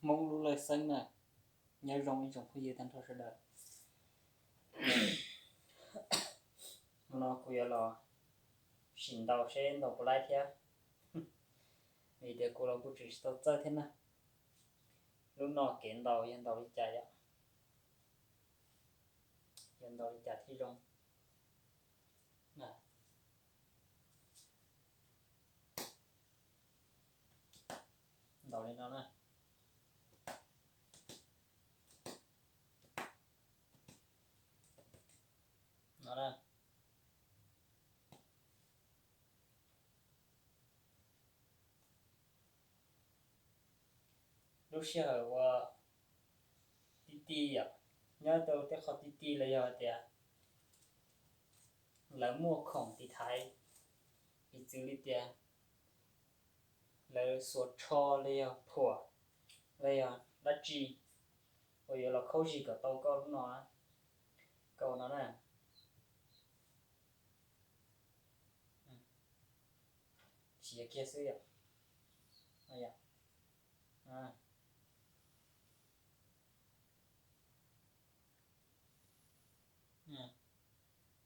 Hmoob lub lawj xeeb na. Nyob zoo ib tsoom phooj ywg tag nrho sawv daws. Hnub no kuv yuav los sim ntaus seb ntaus puas laib thiab, vim tias kuv los kuj tseem tsis tau txawj thiab na. Lub no kev ntaus yog ntaus li cas yom? Yog ntaus li cas thiaj zoo? Ntaus li no na. No na. Lub sij hawm uas ti ti yom, nyob rau tej qhov ti ti los yog tias lawv muaj khoom tiv thaiv, piv txwv li tias lawv xuas tsho los yog phuam los yog dab tsi uas yuav los khaub zig kom tau koj lub no, koj ua no na. Siav kiag xwb yom.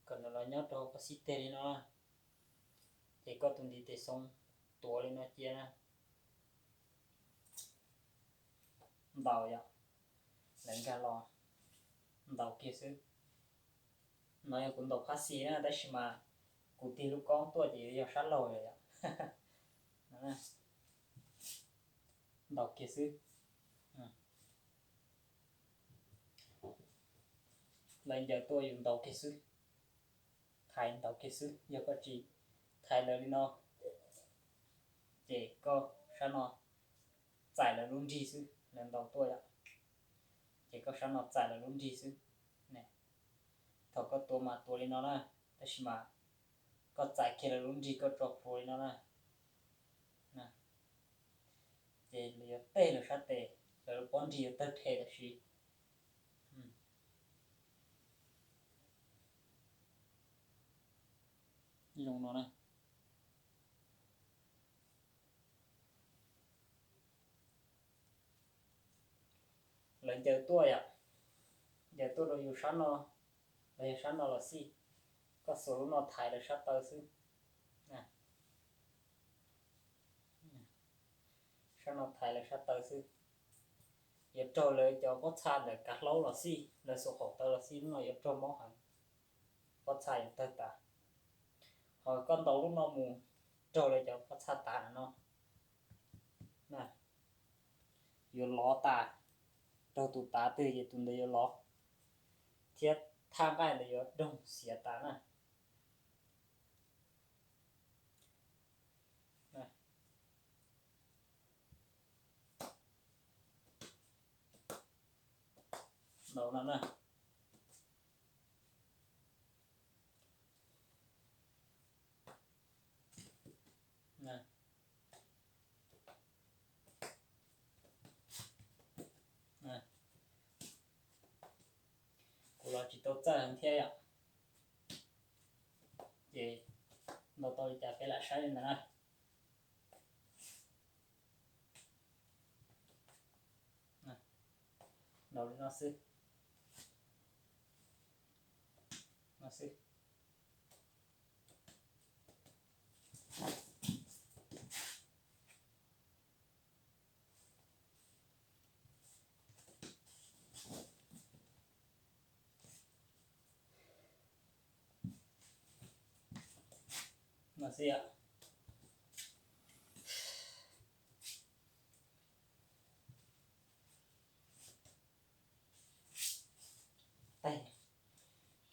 Kom nws los nyob rau koj xib teg li no, ces koj tus ntiv tes xoo tuav li no cia na. Ntaus yom, lawv nkag los ntaus kiag xwb. No yog kuv ntaus phab xis na, tab sis mas kuv tig lub koob tuaj ces yuav yog sab laug lawm yom. Ntaus kiag xwb. Lawv ncaws tuaj yus ntaus kiag xwb. Thaiv ntaus kiag xwb, yog koj tsis thaiv lawv li no, ces koj sab no txais lawv lub nrig xwb, lawv ntaus tuaj yom, ces koj sab no txais lawv lub nrig xwb. Thaum koj tuav mas tuav li no na, tab sis mas koj txais kiag lawv lub nrig koj tso plhuav li no na. Ces lawv yuav teg lawv sab tes, lawv lub pob nrig yuav tawg rhe tam sim. Zoo no na. Lawv ncaws tuaj yom, ncaws tuaj rau yus sab no, los yog sab no los xij, koj xuas lub no thaiv lawv sab taw xwb. Sab no thaiv lawv sab taw xwb. Yuav raug lawv cov pob txha ntawm kav hlaub los xij, lawv xuas qaum taw los xij, lub no yuav raug mob heev, pob txha yuav tawg tas. Ho koj ntaus lub no mus raug lawv cov pob txha tav no, yuav lov tas, raug tus tav twg ces tus ntawd yuav lov, thiab thaj nqaij ntawd yuav doog xiav tas na. Ntaus no na. Kuv los tsis tau txawj heev thiab yom, ces ntaus tau li cas peb lam saib li ntawd na. Ntaus li no xwb. No xwb. No xwb yom. Tag,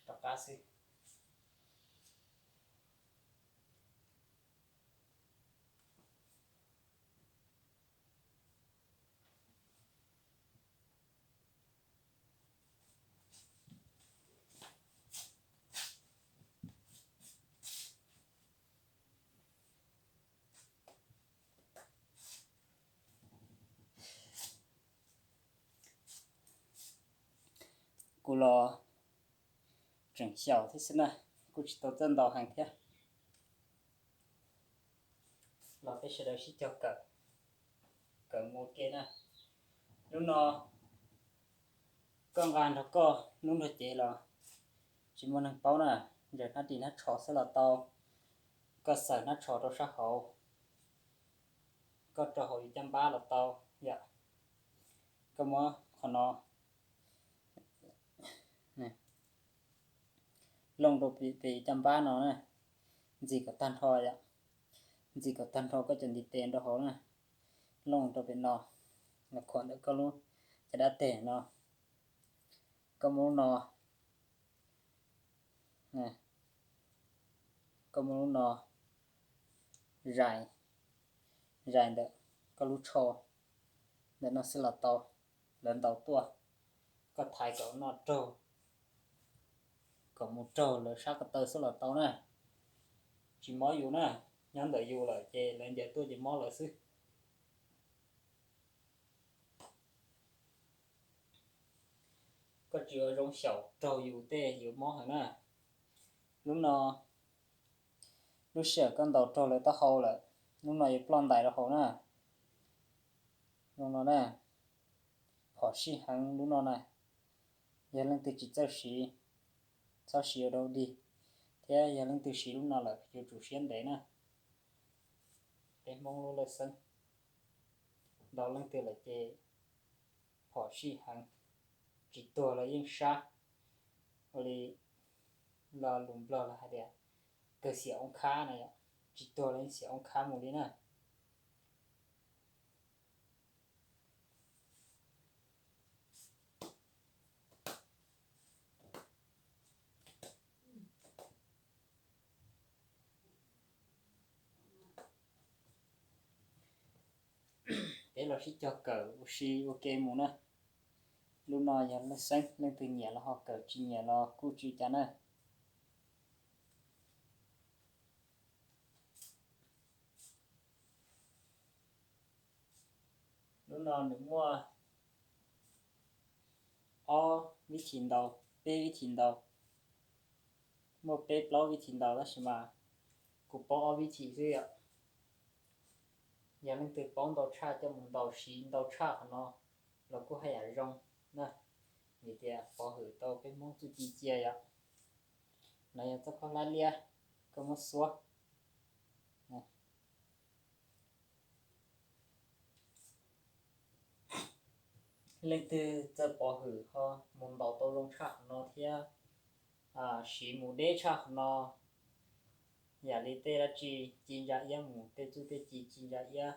rov qab xwb. Kuv los tseem xyaum thiab xwb na, kuj tsis tau txawj ntaus heev thiab. Los peb sawv daws sib cog kawm, kawm mus ua ke na. Lub no koj nqa nrog koj lub nrog cev los tsis muaj neeg paub na, ntsaws hnab ris hnab tsho xwb los tau. Koj xaws hnab tsho rau sab hauv, koj rau hauv yus caj npab los tau yom. Koj muab qhov no looj rau pem yus caj npab no na, ntxig kom tag nrho yom. Ntxig kom tag nrho koj cov ntiv tes rau hauv na, looj rau pem no, los khuam ntawm koj lub caj dab tes no. Koj muab lub no, koj muab lub no zais, zais ntawm koj lub tsho ntawm no xwb los tau. Lawv ntaus tuaj, koj thaiv kom no raug, kom mus raug lawv sab ko taw xwb los tau na. Tsis mob yus na, nyob ntawm yus lawm ces lawv ncaws tuaj ces mob lawv xwb. Koj tsis ua zoo xyaum raug yus tej yuav mob heev na. Lub no, lub sij hawm koj ntaus raug lawv taub hau lawm, lub no yuav ploj ntais rau hauv na. Lub no na, phom sij heev lub no na. Yog leej twg tsis txawj siv, txhob siv ua dog dig, thiab yog leej twg siv lub no lawm yuav tsum siab ntev na. Peb Hmoob lub lawj xeeb, ntau leej twg lawm ces phom sij heev, tsis tuag los yeej sab. Ua li lo lus Nplog lawv hais tias kawg xiam oob khab na yom, tsis tuag los yeej xiam oob khab mus li na. Peb los sib cog kawm ua si ua ke mus na. Lub no yog lawj xeeb, leej twg nyiam los ho kawm, tsis nyiam los kuj tsis ua cas na. Lub no nws muaj ob vib thim ntaus, peb vib thim ntaus, muaj peb plaub vib thim ntaus tab sis mas kuv paub ob vib thim xwb yom. Yog leej twg paub ntau tshaj coj mus ntaus siv ntau tshaj qhov no los kuj haj yam zoo na, vim tias pov hwm tau peb Hmoob txuj ci cia yom. No yog txoj khaub hlab liab, koj muab xuab. Leej twg txawj pov hwm ho mus ntaus tau zoo tshaj qhov no thiab siv mus deb tshaj qhov no, yam li tej dab tsi ci ntsa iab mus, tej txuj tej ci ci ntsa iab,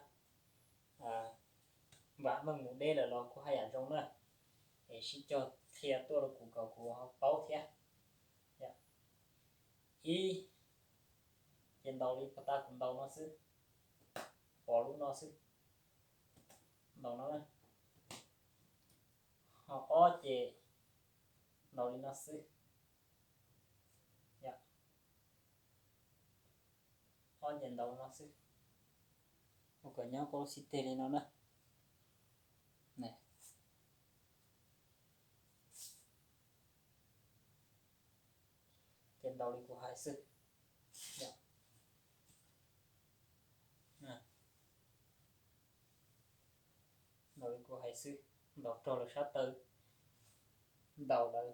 vam meej mus deb lawm los kuj haj yam zoo na. Es sib cog qhia tuaj rau kuv kom kuv ho paub thiab. Ib, ces ntaus li pov tas kuv ntaus no xwb, pov lub no xwb, ntaus no na. Ho ob ces ntaus li no xwb, ob ces ntaus no xwb, ua kom nyob koj lub xib teg li no na. Ces ntaus li kuv hais xwb. Ntaus li kuv hais xwb, ntaus raug lawv sab taw, ntaus lawv,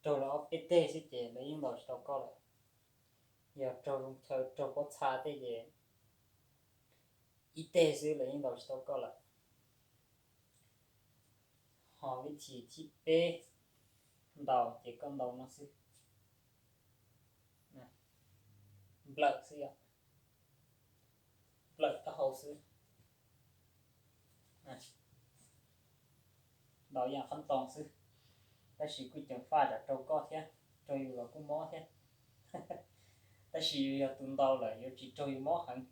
raug lawv ob peb teg xwb ces lawv yeej ntaus tsis tau koj lawm. Yog raug zoo chaw raug pob txha tej ces ib teg xwb lawv yeej ntaus tsis tau koj lawm. Ho vib thim thib peb ntaus ces koj ntaus no xwb, nplawm xwb yom, nplawm taub hau xwb, ntaus yam qhov ntoo xwb, tab sis kuj ceev faj tsam raug koj thiab, raug yus los kuj mob thiab. Tab sis yus yog tus ntaus lawm yuav tsis raug yus mob heev.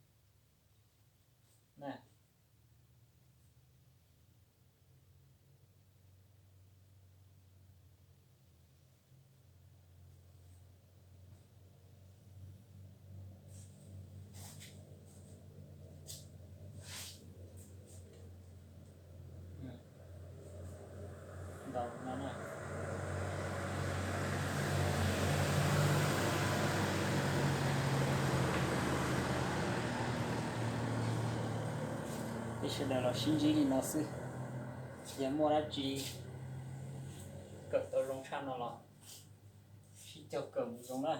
Peb sawv daws los sib ntsib li no xwb. Yog muaj dab tsi kawm tau zoo tshaj no los sib cog kawm mus zoo na.